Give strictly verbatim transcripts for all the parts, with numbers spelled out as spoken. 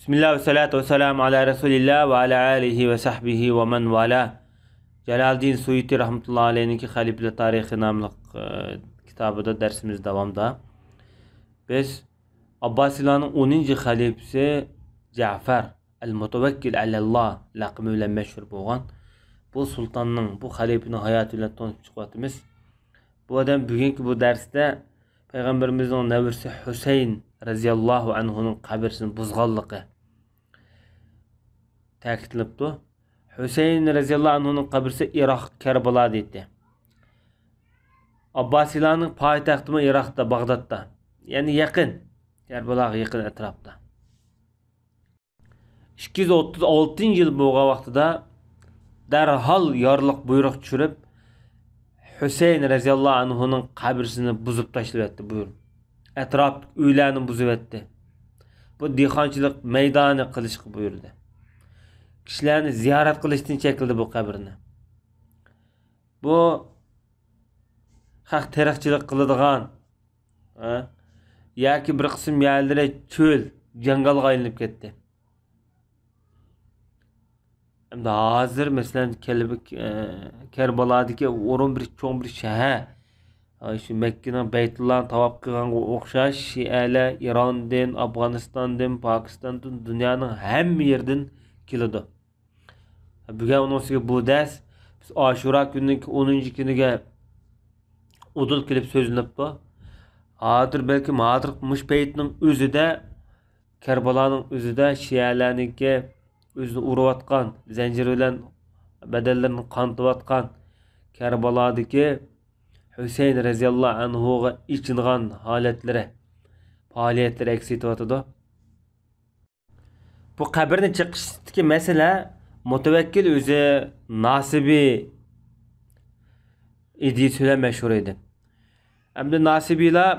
بىسمىللا ۋەسسالاتۇ ۋەسسالامۇ ئالا رەسۇلىللا ۋە ئالا ئالىھى ۋە سەھبىھى ۋە مەن ۋالا. جالالىدىن سۇيۇتى رەھمەتۇللا ئەلەيھنىڭكى خەلىپىلەر تارىخى ناملىق، ئە، كىتابىدا دەرسىمىز داۋامدا. بىز ئابباسىيلارنىڭ ئونىنچى خەلىپىسى جەفەر ئەل مۇتەۋەككىل ئەلەللا لەقىمى بىلەن مەشھۇر بولغان بۇ سۇلتاننىڭ، بۇ خەلىپىنىڭ ھاياتى بىلەن تونۇشۇپ چىقىۋاتىمىز. بۇ ئادەم بۈگۈنكى بۇ دەرستە پەيغەمبىرىمىزنىڭ نەۋرىسى ھۈسەيىن رەزىياللاھۇ ئەنھۇنىڭ قەبرىسىنى بۇزغانلىقى تەكىتلىنىپتۇ. ھۈسەيىن رەزىياللاھۇ ئەنھۇنىڭ قەبرىسى ئىراق كەربالادىكى. ئابباسىيلارنىڭ پايتەختىمۇ ئىراقتا، باغدادتا. يەنى يېقىن. كەربالاغا يېقىن ئەتراپتا. ئىككى يۈز ئوتتۇز ئالتىنچى يىل بولغان ۋاقتىدا دەرھال يارلىق بۇيرۇق چۈشۈرۈپ، ھۈسەيىن رەزىياللاھۇ ئەنھۇنىڭ قەبرىسىنى بۇزۇپ تاشلىۋەتتى بۇيرۇپ. ئەتراپتىكى ئۆيلەرنى بۇزۇۋەتتى. بۇ دېھقانچىلىق مەيدانى قىلىشقا بۇيرۇدى. كىشىلەرنى زىيارەت قىلىشتىن چەكلىدى بۇ قەبرىنى. بۇ خەق تېرىقچىلىق قىلىدىغان، ھە؟ ياكى بىر قىسىم يەرلىرى چۆل، جاڭگالغا ئايلىنىپ كەتتى. ئەمدى ھازىر، مەسىلەن، كەلبە-، ئە، كەربالادىكى ئورۇن بىر چوڭ بىر شەھەر. ئاي، شۇ مەككىنىڭ بەيتۇللانى تاۋاپ قىلغانغا ئوخشاش، شىئەلەر ئىراندىن، ئافغانىستاندىن، پاكىستاندىن، دۇنيانىڭ ھەممە يېرىدىن كېلىدۇ. بۈگۈن ئۇنىڭ ئۈستىگە بۇ دەرس، بىز ئاشۇرا كۈنىنىڭ ئونىنچى كۈنىگە ئۇدۇل كېلىپ سۆزلىنىپتۇ. ھازىر بەلكىم ھازىر مۇشۇ پەيتنىڭ ئۆزىدە، كەربالانىڭ ئۆزىدە شىئەلەرنىڭكى ئۆزىنى ئۇرۇۋاتقان، زەنجىر بىلەن بەدەنلىرىنى قانىتىۋاتقان، كەربالادىكى ھۈسەيىن رەزىياللاھۇ ئەنھۇغا ئېچىنغان ھالەتلىرى، پائالىيەتلىرى ئەكس ئېتىۋاتىدۇ. بۇ قەبرىنى چېقىشتىكى مەسىلە، مۇتەۋەككىل ئۆزى ناسىبىي ئىدىيىسى بىلەن مەشھۇر ئىدى. ئەمدى ناسىبىيلار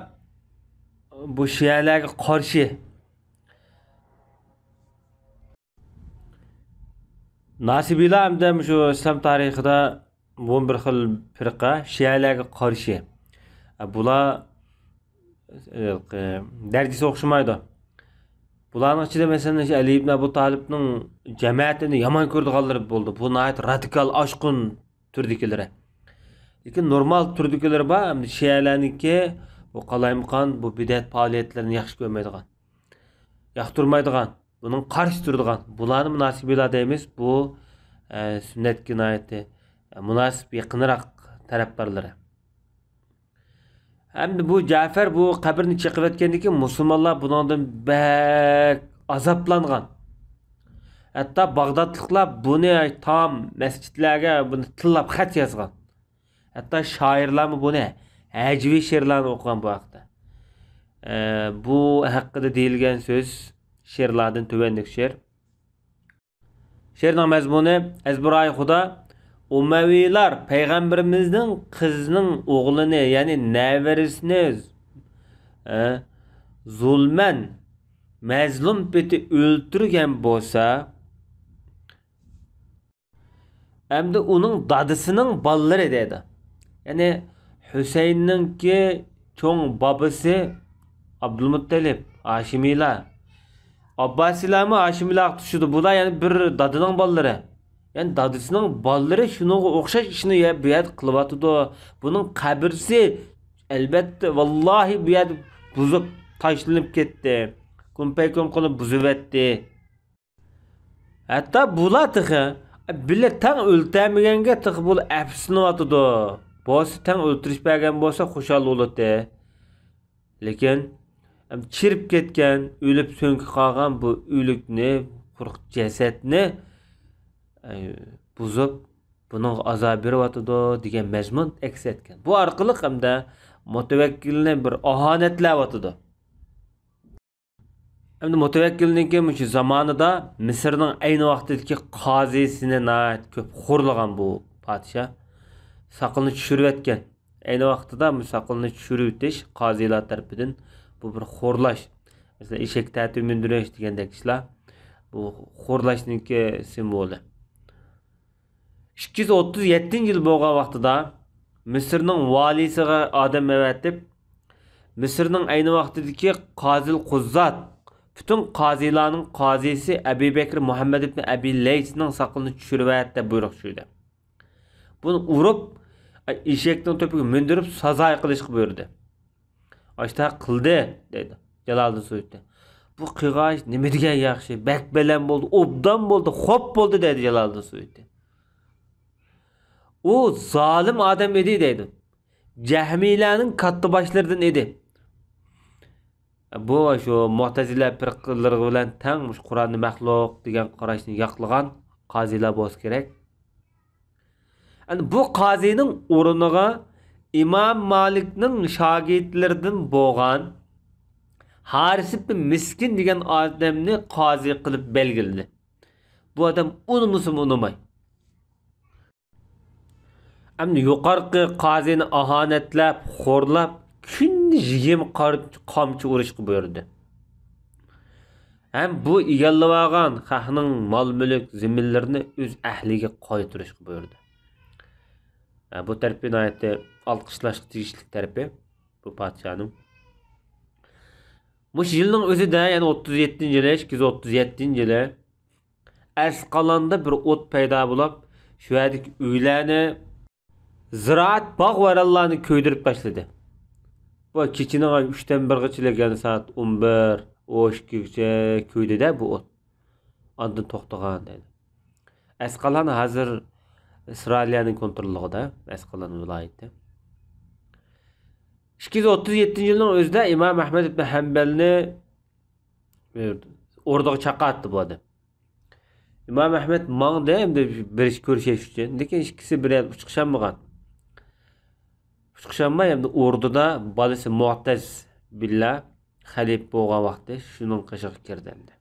بۇ شىئەلەرگە قارشى. ناسىبىيلار ئەمدى شۇ ئىسلام تارىخىدا بۇ بىر خىل پىرقە، شىئەلەرگە قارشى. بۇلار، ئە، دەرىجىسى ئوخشىمايدۇ. بۇلارنىڭ ئىچىدە، مەسىلەن، شۇ ئەلى ئىبن ئەبۇ تالىپنىڭ جەمەتىنى يامان كۆرىدىغانلىرى بولدى. بۇ ناھايىتى رادىكال، ئاشقۇن تۈردىكىلىرى. لېكىن نورمال تۈردىكىلىرى بار. ئەمدى شىئەلەرنىڭكى بۇ قالايمىقان، بۇ بىدئەت پائالىيەتلىرىنى ياخشى كۆرمەيدىغان، ياقتۇرمايدىغان، بۇنىڭ قارشى تۇرىدىغان، بۇلارنى ناسىبىيلار دەيمىز. بۇ، ئە، سۈننەتكە ناھايىتى، ئە، مۇناسىپ، يېقىنراق تەرەپدارلىرى. ئەمدى بۇ جەفەر بۇ قەبرىنى چېقىۋەتكەندىن كېيىن، مۇسۇلمانلار بۇنىڭدىن بەك ئازابلانغان. ھەتتا باغدادلىقلار بۇنى تام مەسچىتلەرگە بۇنى تىللاپ خەت يازغان. ھەتتا شائىرلارمۇ بۇنى، ھەجۋىي شېئىرلارنى ئوقۇغان بۇ ھەقتە. ئە، بۇ ھەققىدە دېيىلگەن سۆز، شېئىرلاردىن تۆۋەندىكى شېئىر. شېئىرنىڭ مەزمۇنى، ئەزبۇراي خۇدا، ئۇمەۋىلار پەيغەمبىرىمىزنىڭ قىزىنىڭ ئوغلىنى، يەنى نەۋرىسىنى، ئە، زۇلمەن، مەزلۇم پېتى ئۆلتۈرگەن بولسا، ئەمدى ئۇنىڭ دادىسىنىڭ بالىلىرى دەيدۇ. يەنى ھۈسەيىننىڭكى چوڭ بابىسى ئابدۇلمۇتتەلىپ، ھاشىمىيلار. ئابباسىيلارمۇ ھاشىمىيلارغا تۇتىشىدۇ. بۇلار يەنى بىر دادىنىڭ بالىلىرى. يەنى دادىسىنىڭ بالىلىرى شۇنىڭغا ئوخشاش ئىشنى يە-، بۇ يەردە قىلىۋاتىدۇ. بۇنىڭ قەبرىسى، ئەلۋەتتە، ۋاللاھى، بۇ يەردە بۇزۇپ تاشلىنىپ كەتتى. كۇمپەيكۇم قىلىپ بۇزۇۋەتتى. ھەتتا بۇلار تېخى بىللە تەڭ ئۆلتۈرمىگەنگە تېخى بۇلار ئەپسۇسلىنىۋاتىدۇ. بولسا تەڭ ئۆلتۈرۈش بەرگەن بولسا خۇشال بولاتتى. لېكىن، ئەم، چىرىپ كەتكەن، ئۆلۈپ سۆڭىكى قالغان بۇ ئۆلۈكنى، قۇرۇق جەسەتنى، ئەي، بۇزۇپ، بۇنىڭغا ئازار بېرىۋاتىدۇ دېگەن مەزمۇن ئەكس ئەتكەن. بۇ ئارقىلىق ئەمدى مۇتەۋەككىلنى بىر ئاھانەتلەۋاتىدۇ. ئەمدى مۇتەۋەككىلنىڭكى مۇشۇ زامانىدا مىسىرنىڭ ئەينى ۋاقتىدىكى قازىسىنى ناھايىتى كۆپ خورلىغان بۇ پادىشاھ. ساقىلىنى چۈشۈرۈۋەتكەن. ئەينى ۋاقتىدا بۇ ساقىلىنى چۈشۈرۈۋېتىش، قازىلار تەرىپىدىن بۇ بىر خورلاش. مەسىلەن، ئېشەك تەتۈر مىندۈرۈش دېگەندەك ئىشلار. بۇ خورلاشنىڭكى سىمۋولى. ئىككى يۈز ئوتتۇز يەتتىنچى يىل بولغان ۋاقتىدا مىسىرنىڭ ۋالىسىغا ئادەم ئەۋەتىپ، مىسىرنىڭ ئەينى ۋاقتىدىكى قازىل قۇززات، پۈتۈن قازىلارنىڭ قازىسى ئەبۇ بەكرى مۇھەممەد ئىبن ئەبى لەيسنىڭ ساقىلىنى چۈشۈرۈۋەت دەپ بۇيرۇق چۈشۈردى. بۇنى ئۇرۇپ، ئېشەكنىڭ تۆپىگە مىندۈرۈپ سازا قىلىشقا بۇيرۇدى. ئاشتا قىلدى، دەيدۇ جالالىدىن سۇيۇتى. بۇ قىلغاچ نېمە دېگەن ياخشى، بەك بەلەن بولدى، ئوبدان بولدى، خوپ بولدى، دەيدۇ جالالىدىن سۇيۇتى. ئۇ زالىم ئادەم ئىدى، دەيدۇ. جەھمىيلەرنىڭ كاتتا باشلىرىدىن ئىدى. بۇ شۇ مۇئتەزىلە پىرقىلىرى بىلەن تەڭ مۇشۇ قۇرئاننى مەخلۇق دېگەن قاراشنى ياقلىغان قازىلار بولسا كېرەك. ئەنە بۇ قازىنىڭ ئورنىغا ئىمام مالىكنىڭ شاگىرتلىرىدىن بولغان ھارىس ئىبن مىسكىن دېگەن ئادەمنى قازى قىلىپ بەلگىلىدى. بۇ ئادەم ئۇنىمىسىمۇ ئۇنىماي. ئەمدى يۇقارقى قازىنى ئاھانەتلەپ، خورلاپ، كۈندە يىگىرمە قار-، قامچا ئۇرۇشقا بۇيرۇدى. ھەم بۇ ئىگىلىۋالغان خەقنىڭ مال-مۈلۈك، زېمىنلىرىنى ئۆز ئەھلىگە قايتۇرۇشقا بۇيرۇدى. ھە، بۇ تەرىپى ناھايىتى ئالقىشلاشقا تېگىشلىك تەرىپى بۇ پادىشاھنىڭ. مۇشۇ يىلنىڭ ئۆزىدە، يەنى ئوتتۇز يەتتىنچى يىلى، ئىككى يۈز ئوتتۇز يەتتىنچى يىلى، ئەسقالاندا بىر ئوت پەيدا بولۇپ، شۇ يەردىكى ئۆيلەرنى، زىرائەت، باغ-ۋەيرانلارنى كۆيدۈرۈپ تاشلىدى. بۇ كېچىنىڭ ئۈچتىن بىرگىچىلىك، يەنى سائەت ئون بىر، ئون ئىككىگىچە كۆيدى-دە بۇ ئوت. ئاندىن توختىغان دەيدۇ. ئەسقالان ھازىر ئىسرائىلىيەنىڭ كونتروللۇقىدا، ئەسقالان ۋىلايىتى. ئىككى يۈز ئوتتۇز يەتتىنچى يىلنىڭ ئۆزىدە ئىمام ئەھمەد ئىبن ھەمبەلنى ئوردىغا چاقىرتتى بۇ ئادەم. ئىمام ئەھمەد ماڭدى، ئەمدى بىر ئىش كۆرۈشۈش ئۈچۈن. لېكىن ئىككىسى بىر يەردە ئۇچرىشالمىغان. ئۇچرىشالماي، ئەمدى ئوردىدا بالىسى مۇئتەز بىللا خەلىپە بولغان ۋاقتى شۇنىڭ قېشىغا كىردى ئەمدى.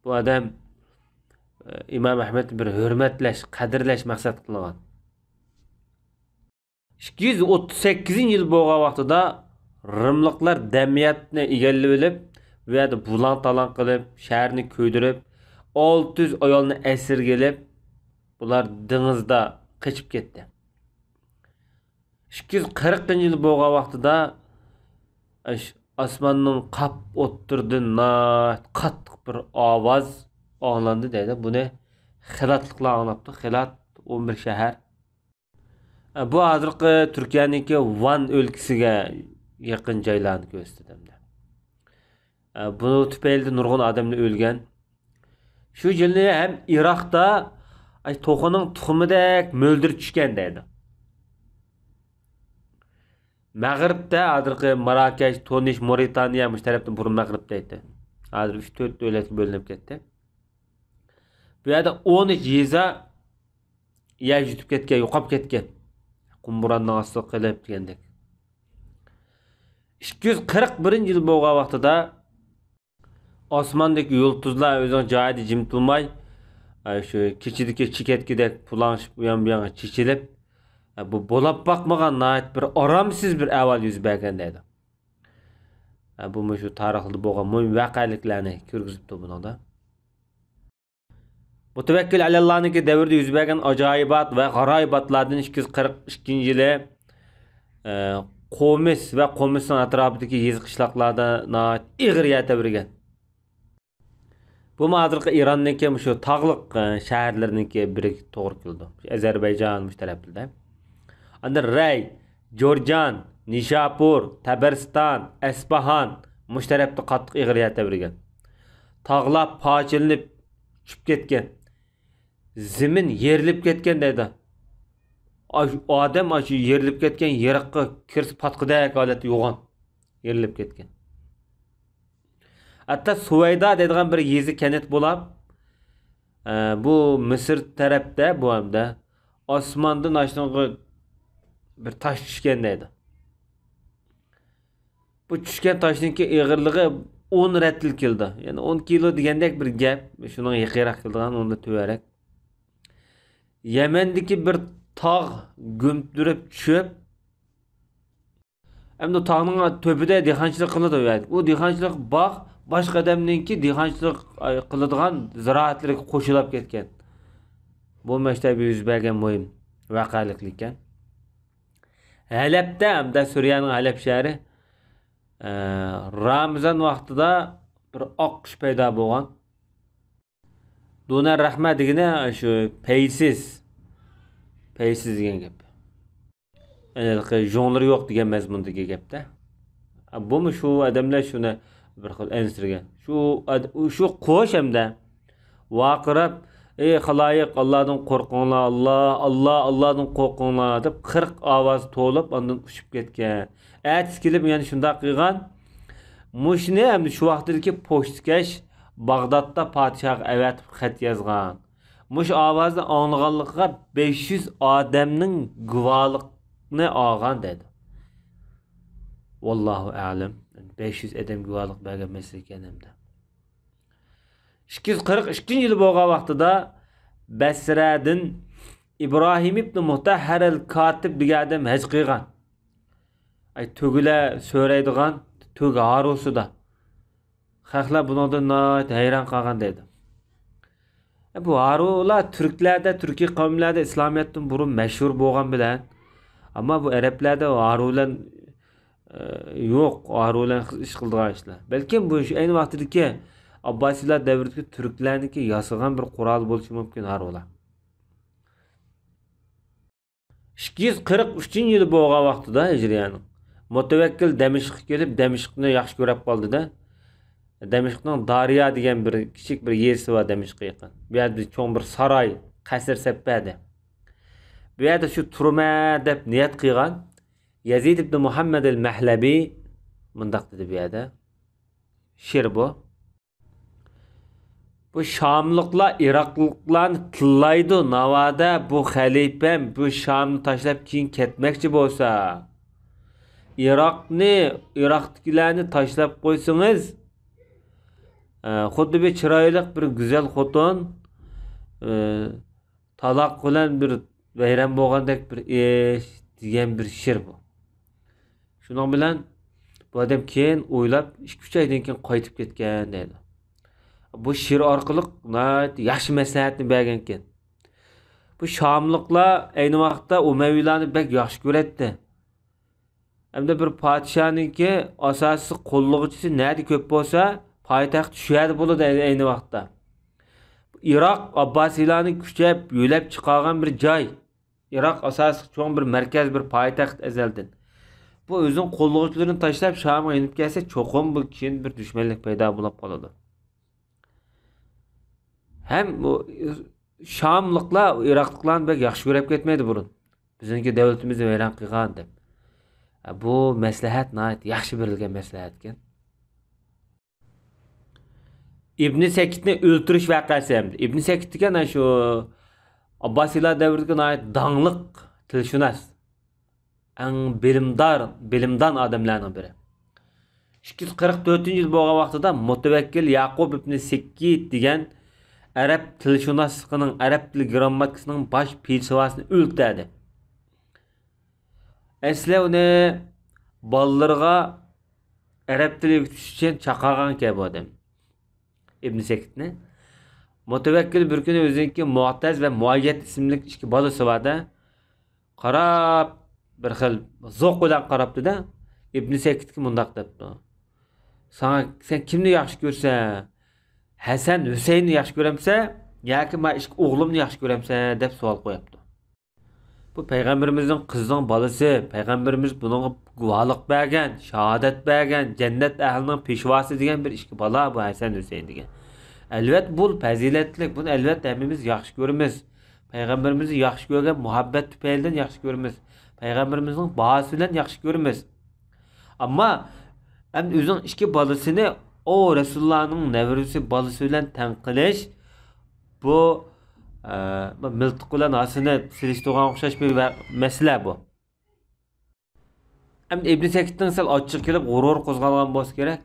بۇ ئادەم، ئە، ئىمام ئەھمەدنى بىر ھۆرمەتلەش، قەدىرلەش مەقسەت قىلغان. ئىككى يۈز ئوتتۇز سەككىزىنچى يىل بولغان ۋاقتىدا رىملىقلار دەمياتنى ئىگىلىۋېلىپ، بۇ يەردە بۇلاڭ-تالاڭ قىلىپ، شەھەرنى كۆيدۈرۈپ، ئالتە يۈز ئايالنى ئەسىرگە ئېلىپ، بۇلار دېڭىزدا قېچىپ كەتتى. ئىككى يۈز قىرىقىنچى يىل بولغان ۋاقتىدا، ئاش-، ئاسماننىڭ قاپ ئوتتۇرىدىن ناھايىتى قاتتىق بىر ئاۋاز ئاڭلاندى دەيدۇ. بۇنى خىلاتلىقلار ئاڭلاپتۇ. خىلات ئون بىر شەھەر. ئە، بۇ ھازىرقى تۈركىيەنىڭكى ۋان ئۆلكىسىگە يېقىن جايلارنى كۆرسىتىدۇ ئەمدى. ئە، بۇ تۈپەيلىدىن نۇرغۇن ئادەملەر ئۆلگەن. شۇ يىلى ھەم ئىراقتا، ئاي، توخۇنىڭ تۇخۇمىدەك مۆلدۈر چۈشكەن دەيدۇ. مەغرىبتە، ھازىرقى ماراكەش، تۇنىس، مورىتانىيە، مۇشۇ تەرەپتە، بۇرۇن مەغرىب دەيتتى. ھازىر ئۈچ تۆت دۆلەتكە بۆلۈنۈپ كەتتى. بۇ يەردە ئون ئۈچ يېزا يەر يۈتۈپ كەتكەن، يوقاپ كەتكەن. قۇم بوراننىڭ ئاستىغا قېلىپ دېگەندەك. ئىككى يۈز قىرىق بىرىنچى يىل بولغان ۋاقتىدا ئاسماندىكى يۇلتۇزلار ئۆزىنىڭ جايىدا جىم تۇرماي، ئە، شۇ كېچىدىكى چېكەتكىدەك پۇلاڭشىپ ئۇيان بۇيانغا چېچىلىپ، ئە، بۇ بولاپ باقمىغان ناھايىتى بىر ئارامسىز بىر ئەھۋال يۈز بەرگەن دەيدۇ. ئە، بۇ مۇشۇ تارىختا بولغان مۇھىم ۋەقەلىكلەرنى كىرگۈزۈپتۇ بۇنىڭدا. مۇتەۋەككىل ئەلەللانىڭكى دەۋرىدە يۈز بەرگەن ئاجايىبات ۋە غارايىباتلاردىن ئىككى يۈز قىرىق ئىككىنچى يىلى، ئە، قومىس ۋە قومىسنىڭ ئەتراپىدىكى يېزا قىشلاقلاردا ناھايىتى ئېغىر يەر تەۋرىگەن. بۇمۇ ھازىرقى ئىراننىڭكى مۇشۇ تاغلىق، ئە، شەھەرلىرىنىڭكى بىرىگە توغرا كېلىدۇ. ئەزەربەيجان مۇشۇ تەرەپلىرىدە. ئاندىن رەي، جورجان، نىشاپۇر، تەبەرىستان، ئەسپاھان مۇشۇ تەرەپتە قاتتىق ئېغىر يەر تەۋرىگەن. تاغلار پارچىلىنىپ چۈشۈپ كەتكەن. زېمىن يېرىلىپ كەتكەن دەيدۇ. ئاش-، ئادەم ئاشۇ يېرىلىپ كەتكەن يېرىققا كىرسە پاتقۇدەك ھالەتتە يوغان. يېرىلىپ كەتكەن. ھەتتا سۇۋەيدا دەيدىغان بىر يېزا كەنت بولاپ، ئە، بۇ مىسىر تەرەپتە بۇ ھەمدە ئاسماندىن ئاشۇنىڭغا بىر تاش چۈشكەن دەيدۇ. بۇ چۈشكەن تاشنىڭكى ئېغىرلىقى ئون رەتىل كېلىدۇ. يەنى ئون كىلو دېگەندەك بىر گەپ. شۇنىڭغا يېقىنراق كېلىدىغان، ئۇنىڭدىن تۆۋەنرەك. يەمەندىكى بىر تاغ گۈمتۈرۈپ چۈشۈپ، ئەمدى تاغنىڭ تۆپىدە دېھقانچىلىق قىلىدۇ. ئۇ دېھقانچىلىق باغ باشقا ئادەمنىڭكى دېھقانچىلىق، ئاي، قىلىدىغان زىرائەتلىرىگە قوشۇلاپ كەتكەن. بۇ مەكتەپتە يۈز بەرگەن مۇھىم ۋەقەلىك ئىكەن. ھەلەبتە، ھەمدە سۈرىيەنىڭ ھەلەب شەھىرى، ئە، رامىزان ۋاقتىدا بىر ئاققۇچ پەيدا بولغان. دۇنەر رەھمە دېگىنى شۇ پەيسىز. پەيسىز دېگەن گەپ. ھېلىقى ژۇڭلىرى يوق دېگەن مەزمۇندىكى گەپتە. بۇمۇ شۇ ئادەملەر شۇنى بىر خىل ئەنسىرىگەن. شۇ ئاد-، شۇ قۇش ھەمدە ۋارقىراپ، «ئەي خالايىق، ئاللادىن قورقۇڭلار، ئاللا، ئاللا، ئاللادىن قورقۇڭلار» دەپ قىرىق ئاۋاز توۋلاپ، ئاندىن ئۇچۇپ كەتكەن. ئەتىسى كېلىپ يەنە شۇنداق قىلغان. مۇشۇنى ئەمدى شۇ ۋاقىتتىكى پوچتىكەش باغدادتا پادىشاھقا ئەۋەتىپ خەت يازغان. مۇشۇ ئاۋازنى ئاڭلىغانلىقىغا بەش يۈز ئادەمنىڭ گۇۋاھلىقىنى ئالغان دەيدۇ. ۋاللاھۇ ئەلەم. بەش يۈز ئادەم گۇۋاھلىق بەرگەن مەسىلە ئىكەن ئەمدى. ئىككى يۈز قىرىق ئىككىنچى يىلى بولغان ۋاقتىدا بەسرەدىن ئىبراھىم ئىبنى مۇتەھھەر ئەل كاتىب دېگەن ئادەم ھەج قىلغان. ئەي، تۆگىلەر سۆرەيدىغان تۆگە ھارۇسىدا. خەقلەر بۇنىڭدىن ناھايىتى ھەيران قالغان دەيدۇ. ئە، بۇ ھارۇلار تۈركلەردە، تۈركىي قەۋملەردە ئىسلامىيەتتىن بۇرۇن مەشھۇر بولغان بىلەن، ئەمما بۇ ئەرەبلەردە ھارۇ بىلەن، ئە، يوق، ھارۇ بىلەن ئىش قىلىدىغان ئىشلار. بەلكىم بۇ شۇ ئەينى ۋاقتىدىكى ئابباسىيلار دەۋرىدىكى تۈركلەرنىڭكى ياسىغان بىر قورالى بولۇشى مۇمكىن ھارۇلار. ئىككى يۈز قىرىق ئۈچىنچى يىلى بولغان ۋاقتىدا ھىجرىيەنىڭ مۇتەۋەككىل دەمىشققە كېلىپ، دەمىشقنى ياخشى كۆرۈپ قالدى-دە. دەمىشقنىڭ دارىيا دېگەن بىر كىچىك بىر يېزىسى بار دەمىشققا يېقىن. بۇ يەردە چوڭ بىر ساراي، قەسىر سەپپەدى. بۇ يەردە شۇ تۇرىمەن دەپ نىيەت قىلغان يەزىد ئىبنى مۇھەممەد ئەل مەھلەبى مۇنداق دېدى بۇ يەردە. شېئىر بۇ. بۇ شاملىقلار ئىراقلىقلارنى تىللايدۇ، ناۋادا بۇ خەلىپەم بۇ شامنى تاشلاپ كېيىن كەتمەكچى بولسا، ئىراقنى، ئىراقتىكىلەرنى تاشلاپ قويسىڭىز، ئە، خۇددى بىر چىرايلىق بىر گۈزەل خوتۇن، ئە، تالاق بىلەن بىر ۋەيران بولغاندەك بىر ئىش دېگەن بىر شېئىر بۇ. شۇنىڭ بىلەن بۇ ئادەم كېيىن ئويلاپ، ئىككى، ئۈچ ئايدىن كېيىن قايتىپ كەتكەن دەيدۇ. بۇ شېئىر ئارقىلىق ناھايىتى ياخشى مەسلىھەتنى بەرگەنكەن. بۇ شاملىقلار ئەينى ۋاقىتتا ئۇمەۋىيلارنى بەك ياخشى كۆرەتتى. ئەمدى بىر پادىشاھنىڭكى ئاساسىي قوللىغۇچىسى نەدە كۆپ بولسا، پايتەخت شۇ يەردە بولىدۇ ئەينى ۋاقىتتا. ئىراق ئابباسىيلارنى كۈچەپ، يۆلەپ چىقارغان بىر جاي. ئىراق ئاساسلىق چوڭ بىر مەركەز، بىر پايتەخت ئەزەلدىن. بۇ ئۆزىنىڭ قوللىغۇچىلىرىنى تاشلاپ، شامغا يېنىپ كەلسە، چوقۇم بۇ كېيىن بىر دۈشمەنلىك پەيدا بولۇپ قالىدۇ. ھەم بۇ شاملىقلار ئىراقلىقلارنى بەك ياخشى كۆرۈپ كەتمەيدۇ بۇرۇن. بىزنىڭكى دۆلىتىمىزنى ۋەيران قىلغان دەپ. بۇ مەسلىھەت ناھايىتى ياخشى بېرىلگەن مەسلىھەتكەن. ئىبنى سەكىتنى ئۆلتۈرۈش ۋەقەسى ھەمدە. ئىبنى سەكىت دېگەن شۇ ئابباسىيلار دەۋرىدىكى ناھايىتى داڭلىق تىلشۇناس، ئەڭ بىلىمدار، بىلىمدان ئادەملەرنىڭ بىرى. ئىككى يۈز قىرىق تۆتىنچى يىل بولغان ۋاقتىدا مۇتەۋەككىل ياقۇب ئىبنى سەكىت دېگەن ئەرەب تىلشۇناسلىقىنىڭ، ئەرەب تىل گىرامماتىكىسىنىڭ باش پىلسىۋاسىنى ئۆلتۈردى. ئەسلى ئۇنى بالىلىرىغا ئەرەب تىلى ئۆگىتىش ئۈچۈن چاقىرغانكەن بۇ ئادەم ئىبنى سەكىتنى. مۇتەۋەككىل بىر كۈنى ئۆزىنىڭكى مۇئتەز ۋە مۇئەييەد ئىسىملىك ئىككى بالىسى بار-دە، قاراپ، بىر خىل زوق بىلەن قاراپتۇ-دە، ئىبنى سەكىتكە مۇنداق دەپتۇ: «ساڭا، سەن كىمنى ياخشى كۆرىسەن؟ ھەسەن، ھۈسەيىننى ياخشى كۆرەمسەن ياكى مانا ئىككى ئوغلۇمنى ياخشى كۆرەمسەن؟» دەپ سوئال قويۇپتۇ. بۇ پەيغەمبىرىمىزنىڭ قىزىنىڭ بالىسى، پەيغەمبىرىمىز بۇنىڭغا گۇۋاھلىق بەرگەن، شاھادەت بەرگەن، جەننەت ئەھلىنىڭ پېشۋاسى دېگەن بىر ئىككى بالا بۇ ھەسەن، ھۈسەيىن دېگەن. ئەلۋەتتە، بۇ پەزىلەتلىك، بۇنى ئەلۋەتتە ھەممىمىز ياخشى كۆرىمىز. پەيغەمبىرىمىزنى ياخشى كۆرگەن مۇھەببەت تۈپەيلىدىن ياخشى كۆرىمىز. پەيغەمبىرىمىزنىڭ باھاسى بىلەن ياخشى كۆرىمىز. ئەمما ئەمدى ئۆزىنىڭ ئىككى بالىسىنى، ئۇ رەسۇلۇللانىڭ نەۋرىسى بالىسى بىلەن تەڭ قىلىش، بۇ، ئە، بۇ مىلتىق بىلەن ھاسىنى سېلىشتۇرغان ئوخشاش بىر ۋە-، مەسىلە بۇ. ئەمدى ئىبنى سەكىتنىڭ سەل ئاچچىقى كېلىپ، غۇرۇرى قوزغالغان بولسا كېرەك،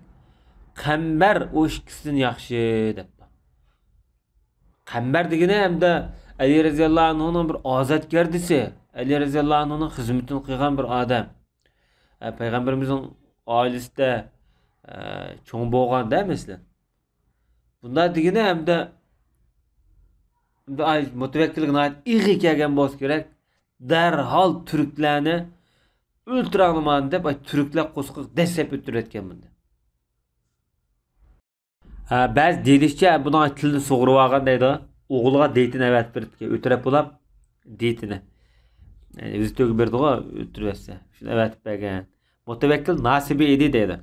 «قەمبەر ئۇ ئىككىسىدىن ياخشى» دەپتۇ. قەمبەر دېگىنى ئەمدى ئەلى رەزىياللاھۇ ئەنھۇنىڭ بىر ئازادگەردىسى، ئەلى رەزىياللاھۇ ئەنھۇنىڭ خىزمىتىنى قىلغان بىر ئادەم. ئە، پەيغەمبىرىمىزنىڭ ئائىلىسىدە، ئە، چوڭ بولغان-دە، مەسىلەن. بۇنداق دېگىنى ئەمدى، ئەمدى ئاي، مۇتەۋەككىلگە ناھايىتى ئېغىر كەلگەن بولسا كېرەك، دەرھال تۈركلەرنى ئۆلتۈرەڭلىمان دەپ، ئاي، تۈركلەر قورسىقىغا دەسسەپ ئۆلتۈرۈۋەتكەن بۇنى. ھە، بەزى دېيىلىشىچە، بۇنىڭ تىلىنى سۇغۇرۇۋالغان دەيدۇ. ئوغلىغا دېيىتىنى ئەۋەتىپ بېرىپتىكەن، ئۆتۈرەپ بولاپ دېيىتىنى. يەنى ۋىزىتوگا بېرىدىغۇ، ئۆتۈرۈۋەتسە. شۇنى ئەۋەتىپ بەرگەن. مۇتەۋەككىل ناسىبى ئىدى دەيدۇ.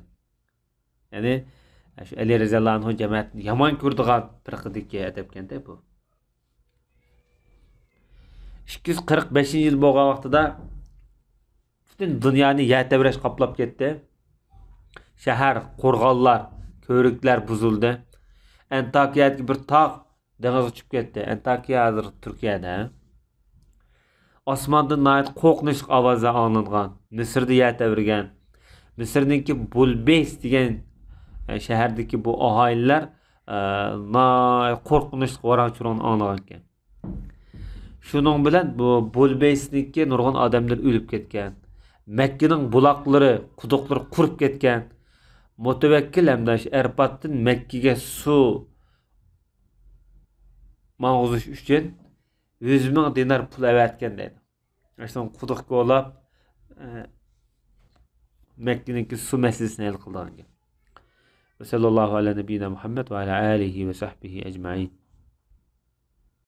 يەنى، شۇ ئەلى رەزىياللاھۇ ئەنھۇ جەمەتنى يامان كۆرىدىغان پىرقىدىكى ئەدەپكەن-دە بۇ. ئىككى يۈز قىرىق بەشىنچى يىل بولغان ۋاقتىدا پۈتۈن دۇنيانى يەر تەۋرەش قاپلاپ كەتتى. شەھەر، قورغانلار، كۆۋرۈكلەر بۇزۇلدى. ئەنتاكىيەدىكى بىر تاغ دېڭىزغا چۈشۈپ كەتتى. ئەنتاكىيە ھازىر تۈركىيەدە. ئاسماندىن ناھايىتى قورقۇنچلۇق ئاۋازلار ئاڭلانغان. مىسىردا يەر تەۋرىگەن. مىسىرنىڭكى بۇلبېس دېگەن، ئە، شەھەردىكى بۇ ئاھالىلەر، ئە، ناھايىتى قورقۇنچلۇق ۋاراڭ-چۇرۇڭنى ئاڭلىغانىكەن. شۇنىڭ بىلەن بۇ بۇلبېسنىڭكى نۇرغۇن ئادەملىرى ئۆلۈپ كەتكەن. مەككىنىڭ بۇلاقلىرى، قۇدۇقلىرى قۇرۇپ كەتكەن. مۇتەۋەككىل ھەمدە شۇ ئەرپاتتىن مەككىگە سۇ ماڭغۇزۇش ئۈچۈن يۈز مىڭ دىنار پۇل ئەۋەتكەن دەيدۇ. شۇنىڭ قۇدۇق كولاپ، ئە، مەككىنىڭكى سۇ مەسىلىسىنى ھەل قىلىدىغان گەپ. وصلى الله على نبينا محمد وعلى آله وصحبه أجمعين.